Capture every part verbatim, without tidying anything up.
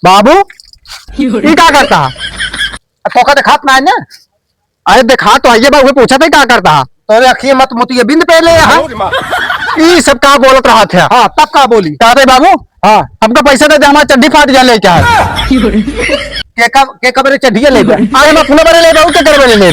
बाबू, ई का करता? अब तोका देखात ना है ना? अरे देखा तो आइए बाबू, पूछा था का करता? तोरे अखिए मत मुतिए बिंद पहले यहाँ। ई सब का बोलत रहा था? हाँ, तब का बोली? का रे बाबू? हाँ। हमका पैसा दे दे, हमार चड्ढी फाट जा ले क्या है? के का, के का बरे चड्ढिया ले जा? अरे मैं अपना बरे ले जाऊँ, के कर बरे ले?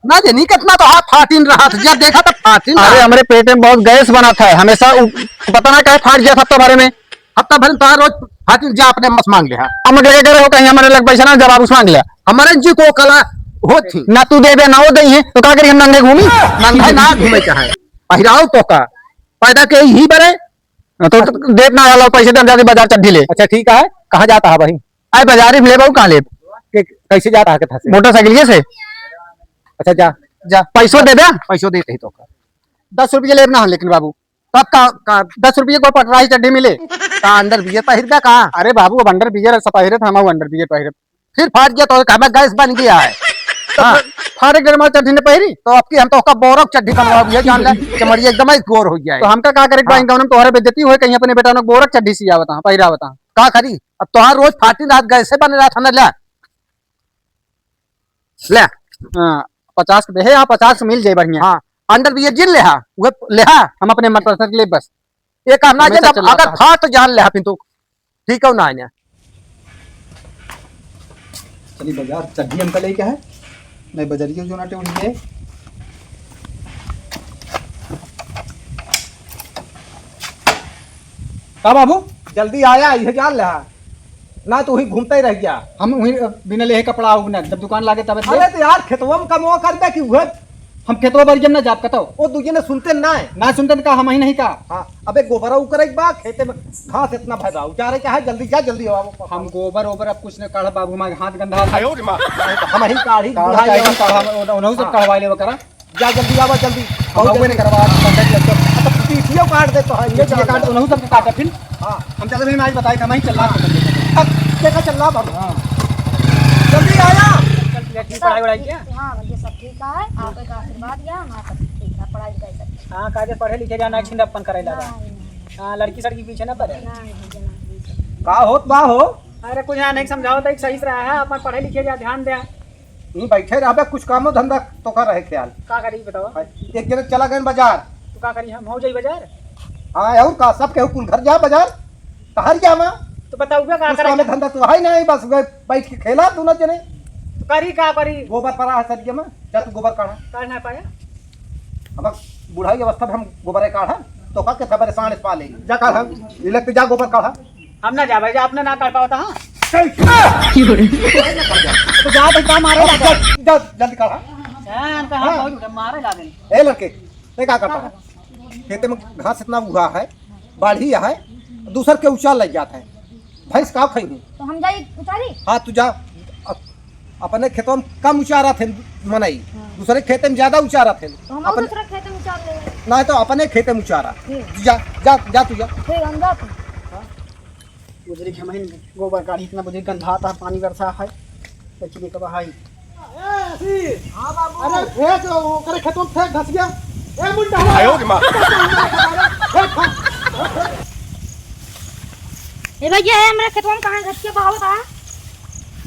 ना जानी कितना तो हाथ फाटिन रहा था, जब देखा तब फाटिन अरे रहा। हमरे पेट में बहुत गैस बना था, हमेशा उ-, पता ना काहे फाट गया था हफ्ता भर में। हफ्ता भर में तोहार रोज फाटिन जा अपने मस मांग ले हा। हम क्या करे हो कहीं हमारे लग पैसा ना जब आप उस मांग लिया। हमारे जी को कला होत थी। ना तू देबे ना वो दई है, तो का करी हम नंगे घूमी? नंगे ना घूमे चाहे। पहिराओ तो का? पैदा के ही बरे। हाँ, तो, तो देत ना वाला पैसे दे, हम जाते बाजार चड्ढी ले। अच्छा ठीक है, कहाँ जाता है भाई? आए बाजारी में ले बाबू, कहाँ ले? के, कैसे जाता है कथा से? मोटरसाइकिल से। अच्छा जा, जा। पैसो दे दे। पैसो देते ही तो का। दस रुपये लेब ना हम, लेकिन बाबू। तब का, का दस रुपये को पटराई चड्ढी मिले? का अंडर बियर पहिरबे का? अरे बाबू, अब अंडर बियर सब पहिरे थे, हम अंडर बियर पहिरे। फिर फाट गया तो कहबे गैस बन गया है। हाँ। फाटे के मारे चड्ढी ने पहिरी, तो अब की हम तो ओका बोरक चड्ढी बनवाओ, ये जान ले, चमड़िया एकदम ही गोर हो गया है। तो हमका का करे के बा, हाँ। इनका उन्हें तोहरे बेइज्जती होए, कहीं अपने बेटा ने बोरक चड्ढी सियावत हाँ, पहिरावत हाँ। का करी? अब तोहार रोज फाटी रात गैसे बने रहा था ना, ले। ले। हाँ, पचास के दे, हाँ, पचास के मिल जाए बढ़िया। हाँ, अंडर बियर जिन ले हा, उहे ले हा। हम अपने मोटरसाइकिल ले बस। ये काम ना हमेशा जाए, चिल्लाता अगर है। फाट जान ले हा, फिर तो ठीक हो ना आने। चली बाजार, चड्ढी हमका लेके है, नहीं बजरियो जो ना टेढ़ी है। का बाबू, जल्दी आया, ये जान ले हा। ना तो वही घूमता ही रह गया। हम वही बिना लेहे कपड़ा आऊ ना, जब दुकान लागे तबे तो। अरे तो यार, खेतवा में कमवा कर दे कि उहे। हम खेतवा बारी जब ना जाब कतो। वो दूजे ने सुनते ना है। ना सुनते तो का हम ही नहीं का। हाँ, अबे गोबरा उकरे के बा, खेते में घास इतना भय बा, उचारे के है, जल्दी जा, जल्दी आओ। हम गोबर ओबर अब कुछ न काढ़ बाबू, हमारे हाथ गंदा है। आयो रे माँ। हम ही काढ़ी, का बुढ़ाई बताई, और का हम उन-, उन्हों सब हाँ। कढ़वाई लेवा करा। जा जल्दी आवा, जल्दी। हम बहुत अउए जल्दी। नहीं करवा, पंचायत इलेक्शन। अच्छा, पीठियो काट दे तो है, ये पीठियो जान काट, ले। उन्हों सबके काट फिर। हाँ। हम चले भी आज बताए, हम ही चल रहा है। अब देखा चल रहा बाबू। हाँ। जल्दी आया। चल, चल, चल, पढ़ाई वढ़ाई किया? हाँ भैया, सब ठीक है। आपका आशीर्वाद या हमारा सब ठीक है, पढ़ाई लिखाई सब ठीक है। हाँ, काजे पढ़े लिखे जाना है, छिंदप्पन करे लगा। नहीं, नहीं। हाँ, लड़की सड़की पीछे ना पड़े। नहीं भैया, नहीं भैया। का होत बा हो? अरे कुछ यहाँ नहीं समझाओ तो एक सही से रहा है, अपन पढ़े लिखे जा, ध्यान दे। यहीं बैठे रहबे, कुछ कामो धंधा तोका रहे ख्याल। का करी बताओ? एक जने चला गए बाजार। तो का करी हम, हो जाई बाजार? हाँ, और का, सब केहू कुल घर जा बाजार, तहर जा माँ। तो बताओ का कुछ करे? काम धंधा तो है नहीं, बस वह बैठ के खेला दोनों जने। तो करी का करी? गोबर पड़ा है सरिया में, जा तू गोबर काढ़ा। काढ़ ना पाया। अब बुढ़ाई अवस्था में हम गोबर काढ़ा, तो का के खबर सांड पा ले। जा काढ़ा, इलेक्ट जा गोबर काढ़ा। हम ना जाबे, जा अपने ना कर पावता, हाँ? चल। तो जा भाई, का मारे अब लगा? जा, जा, जल्दी काढ़ा। जान का हम हाँ। बहुत उठे, मारे लागे। ए लड़के, ते का करता है? खेते में घास इतना उगा है, बाढ़ी है, दूसर के उचार लग जाता है। भैंस का खाई है? तो हम जाई उचारी? हाँ, तू जा। अप-, अपने खेतों में कम उचारा थे मनई, हाँ। दूसरे खेते में ज्यादा उचारा थे। तो हम अपने दूसरे खेते में उचार ले। नहीं तो अपने खेते में उचारा। ठीक। जा, जा, जा तू जा। ठीक, हम जाते हैं। हाँ। बुजरी के महीन गोबर गाड़ी इतना बुजरी गंधाता है, पानी बरसा है, लेकिन एक बहाई। हाँ बाबू। अरे फेंक, ओकरे खेतों में फेंक घसिया। ए मुंडा। आयो रे माँ। फेंक, फेंक। ए भैया, ए हमरा खेतवा में कहाँ घसिया बहावत आ?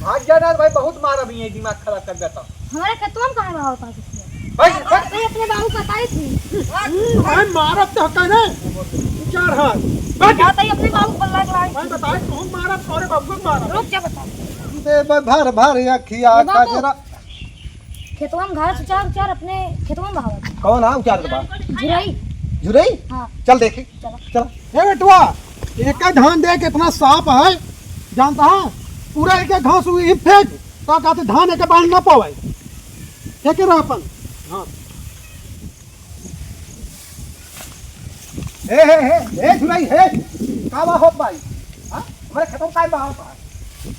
भाग जा ना भाई, बहुत मार अभी ये दिमाग खराब कर देता। हमारे खेतवा में कहाँ बहावत आ घसिया? भाई, भाई, भाई, अपने बाबू को बताई थी। भाई, मारब तो हका ना। चार हाथ। भाई, जाता ही अपने बाबू को बल्ला के लाई। भाई, बताई, तुम मारब, तोरे बाबू को मारब। रुक जा, बता। दे भाई, भर, भर, या खिया ए बाबू, का जरा। खेतवा में घास उचार, उचार अपने खेतवा में बहावत। कौन है उचार के बाद? झुरई। झुरई? हाँ। चल देखी। चलो। चल। ए बेटवा, एक धान देख इतना साफ है, जानता है? पूरा एक घास हुई फेंक, का कहते धान एक बांध ना पावे। फेंके रह अपन। हाँ। हे, हे, हे, हे, सुनाई, हे। का बा हो भाई? हाँ? हमारे खेतों का बहाव बा।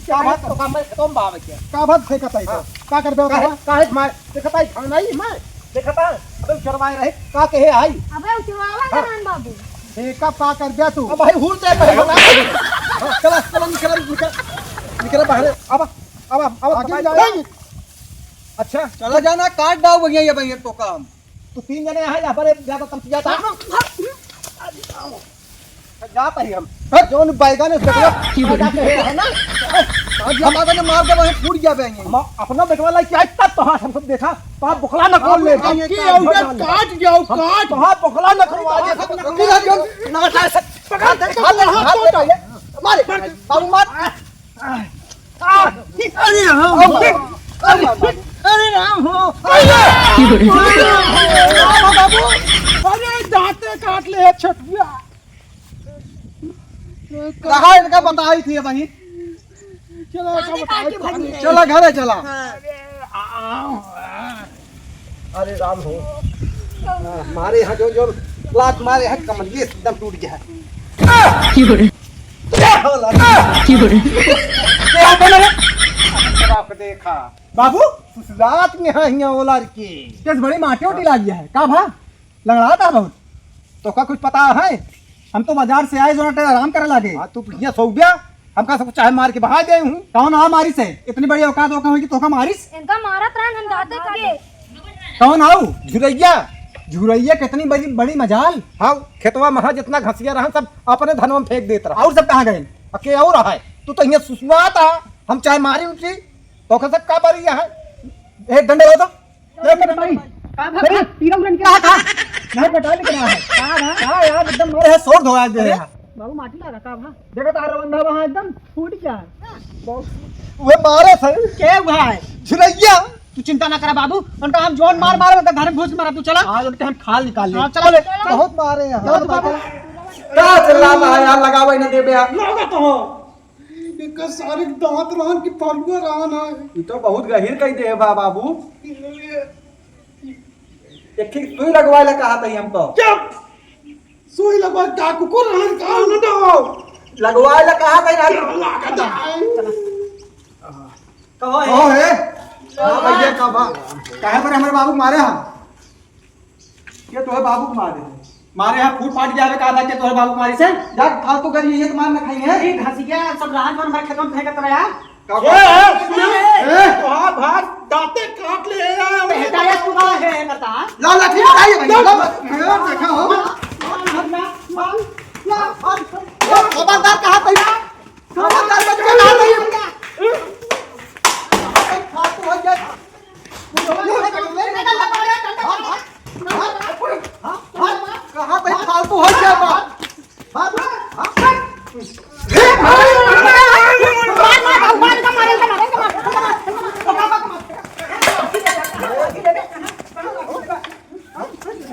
क्या बात तो का हमारे खेतों में बहाव है क्या? का बात फेंकत है? हाँ। का कर दो काहे, बाबा? काहे मार, देखता है, खाना ही मार। देखता है, अबे चरवाए रहे, का कहे आई? अबे उचवावा हाँ। कहाँ बाबू? देखा का कर दिया तू? अब भाई हुर दे भाई, बता। हाँ, चला, चला, निकल, निकल, निकल बाहर। अब, अब, अब, अब आगे बताइए। जाओ। अच्छा, चला जाना, काट दाओ भैया, ये भैया तो काम। तू तीन जने यहाँ, यहाँ पर ज्यादा तमसिया था। जात ही हम। ए, जौन बैगन है, बेटवा, की बोले? है ना? ए, आज हम आगे मार देबो, वहीं फूट गया बेंगे। हम अपना बेटवा लाई के आज तक तो हाथ हम सब देखा, तो आप बखला न खोल ले। अब की औरत काट जाओ, काट। तो आप बखला न खोल, आज ऐसा ना, ना, ना, ऐसा पकड़, हाथ दे, हाथ दे, हाथ दे, मारे, बाबू मार। अरे राम हो, अरे राम हो, अरे राम हो, बाबू, अरे दांते काट ले है छोटुआ। कहाँ इनका बताई थी वही? चलो, इनका बताई थी। चलो, घरे चला। हाँ। अरे राम हो, मारे यहाँ जो, जो लात मारे हैं, कमरिए एकदम टूट गया है। की बोले? क्या होला? की बोले? क्या बोले? बाप देखा। बाबू, सुसुरात में है हियाँ ओलर के। केस बड़ी माटी उटी लागी है। का भा? लंगड़ात है बहुत। तोका कुछ पता है? हम तो बाजार से आए, जो ना टे आराम करे लागे। हाँ, तू हियाँ सो गया। हमका सब चाहे मार के बहा दे हूँ। कौन आ मारिस है? इतनी बड़ी औकात ओका होई कि तोका मारिस? इनका मारत रहन हम दाते काटे। कौन आऊ? झुरैया। झुरैया कितनी बड़ी, बड़ी मजाल। हाँ, खेतवा में जितना घसिया रहा सब अपने धनवा में फेंक देत रहा। और सब कहाँ गए? अके और है। तू तो हियाँ सुसुआत आ, हम चाहे मारी उठी, तो का सब का बारी है? एक डंडा हो तो। ए, कटाई। का भा-, अरे, का? तीरा उरन के कहा था? नहीं, कटाई के रहा है। का भा? का यार, एकदम मारे है, शोर धोया दे अरे, रहा। बाबू, माटी लागा का भा? देखा तारा बंधा वहाँ एकदम फूट गया है। वे मारे सर। के हुआ है? झुरैया। तू चिंता ना करा बाबू, उनका हम जोन मार मारे, उनका घर में घुस मारा, तू चला। आज उनके हम खाल निकाल ले। हाँ, चला, चला। बहुत मारे हैं। चला, तू बाबू। का चिल्ला रहा है यार, लगावे न देबे यार। लगा तो हो। इनका सारे दांत रहन की फलुआ रहन है। ई तो बहुत गहिर कह दे बा बाबू। एक ठीक सुई लगवाए ला कहा था हम तो। चुप! सुई लगवा का कुकुर रहन का न दो। लगवाए ला कहा था यार। लागत है। कहो कहो है। है। हाँ भैया, का बा? काहे पर हमारे बाबू मारे हैं? ये तोहे बाबू के मारे हैं। मारे हैं, फूट फाट गया है, कहा था कि तोहे बाबू के मारे से? जा, फालतू कर, ये तो मार न खाई है। ये घसिया सब राहत में हमारे खेतों में फेंकत रहा। का ए, बात? ए, सुन ले। ए, तोहार भार दांते काट ले यार। बेटा, ये तू का है करता? ला, लाठी उठाइए भाई, ला, ला। ये देखा हो। मार, मार, मार, मार, मार। खबरदार कहा था? खबरदार बच्चा ना नहीं। फालतू हो गया। कहाँ पे फालतू हो गया बा?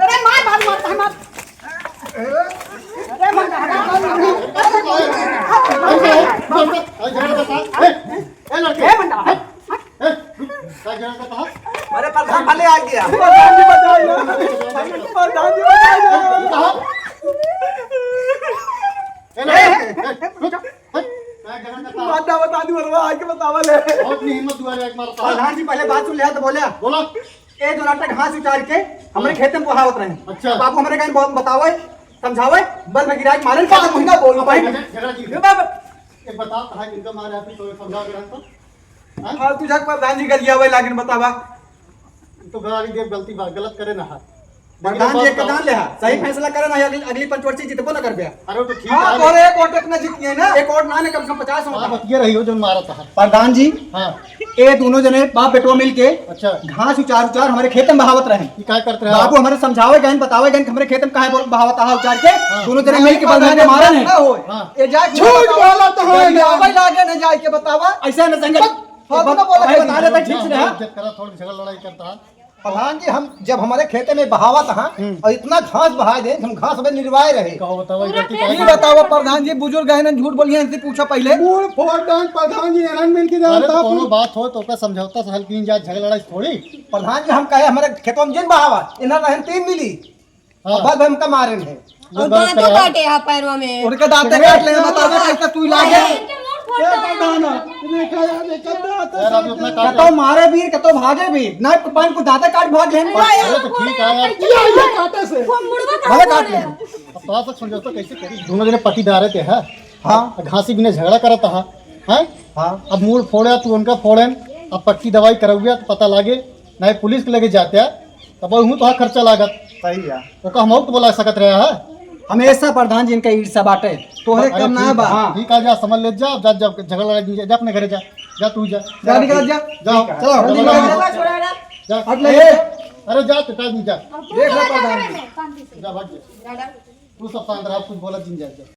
अरे मार, मार, मार, मार। ए, लड़के। ए, बंदा। ए, का जगह का कहा? अरे, प्रधान भले आ गया। प्रधान जी बचाइए। प्रधान जी बचाइए। कहा? ए, लड़के। ए, रुक। ए, का जगह का कहा? बता, बता दी, बलवा, आके बतावा ले। बहुत नहीं हिम्मत दुआ रे, एक मार कहा। प्रधान जी पहले बात सुन लिया तो बोले। बोला। ए, जो लाटा घास उचार के हमरे खेते में बोहावत रहे। अच्छा। बाबू हमरे कहीं बहुत बतावे, समझावे, बल में गिरा के मारे, खत्म हुई ना, बोल पाए। झगड़ा, झगड़ा की। ये बाबा। एक बता, कहाँ जिनका मारे आती तो समझा के रखता। हाँ? फालतू झक प्रधान जी गरियावे लागिन बतावा। तो गाड़ी देव गलती बात, गलत करे ना हाथ। प्रधान जी एक जान ले हा, सही फैसला करे ना, अगली, अगली पंचवर्षी जितबो ना करबे। अरे वो तो ठीक हाँ, है। तोरे एक वोट इतना जीत गए ना, एक वोट ना ने कम से कम पचास वोट। आप बतिये रही हो जो मारा था। प्रधान जी, हाँ। ए दोनों जने बाप बेटवा मिल के अच्छा। घास उचार उचार हमारे खेत में बहावत रहे। ये का करते रहे? बाबू हमारे समझावे गए, बतावे गए, हमारे खेत में काहे बोल बहावत आहा उचार के, हाँ। दोनों जने मिल के बल में मारे हैं। ना होए। हाँ। ए जाए झूठ बोला तो है। आवे लागे न जाए के बतावा। ऐसे न संगत। हाँ, तू ना बोला भाई, बता देता ठीक से रहा। इज्जत करा, थोड़ी झगड़ा लड़ाई करता है। प्रधान जी, हम जब हमारे खेते में बहावत हाँ, हम्म। और इतना घास बहा दे, हम घास में निर्वाह रहे। कहो बताओ, ये गलती ये काहे बताओ प्रधान जी, बुजुर्ग है ना, झूठ बोलिए, इनसे पूछो पहले। मूड़ फोड़ डाल प्रधान जी, एरन मिल के जाओ, अरे तो कोनो बात हो तो ओकर समझौता से हल कीन जाए, झगड़ा लड़ाई थोड़ी। प्रधान जी, हम कहे हमारे खेतों में जिन बहावा, इन्हें रहन तीन मिली। हाँ। अब हमका मारे हैं। ये और बात दांतों करा। काटे हैं पैरों में। उनके दांते काट ले, बताओ कैसे तू लागे। ये प्रधान है, देखा यार, देखा दांत यार, अभी अपना काट कतो मारे भी, कतो भागे भी। ना पान को दांते काट भाग ले। अरे तो ठीक है यार। ये, ये काटे से। वो मुड़वा भले काट ले। अब तो आप समझौता कैसे करी? दोनों जने पटीदार थे, हैं? हाँ। अब घासी बिना झगड़ा करता है, हैं? हाँ। अब मूड़ फोड़े, तू उनका फोड़े, अब पक्की दवाई करौगे तो पता लागे, नहीं पुलिस के लगे जाते हैं, तब वहू तो खर्चा लागत। सही है। ओका हम तो बोला सकत रहे हैं। हमेशा प्रधान जी इनका ईर्ष्या बाटे, तोहरे अरे कम ना ठीक बा। बा। हाँ। ठीक आ जा, समझ ले, जा, जा, जा, झगड़ा लगा, जा, जा अपने घरे जा, जा तू जा। जा निकल जा। जा, चलो, जल्दी जल्दी निकल जा। जा। हट ले। ए, अरे जा, तो टाइम जा। देख ले प्रधान जी। जा, भाग जा। तू सब शांत रहा, कुछ बोला जिन जा, जा।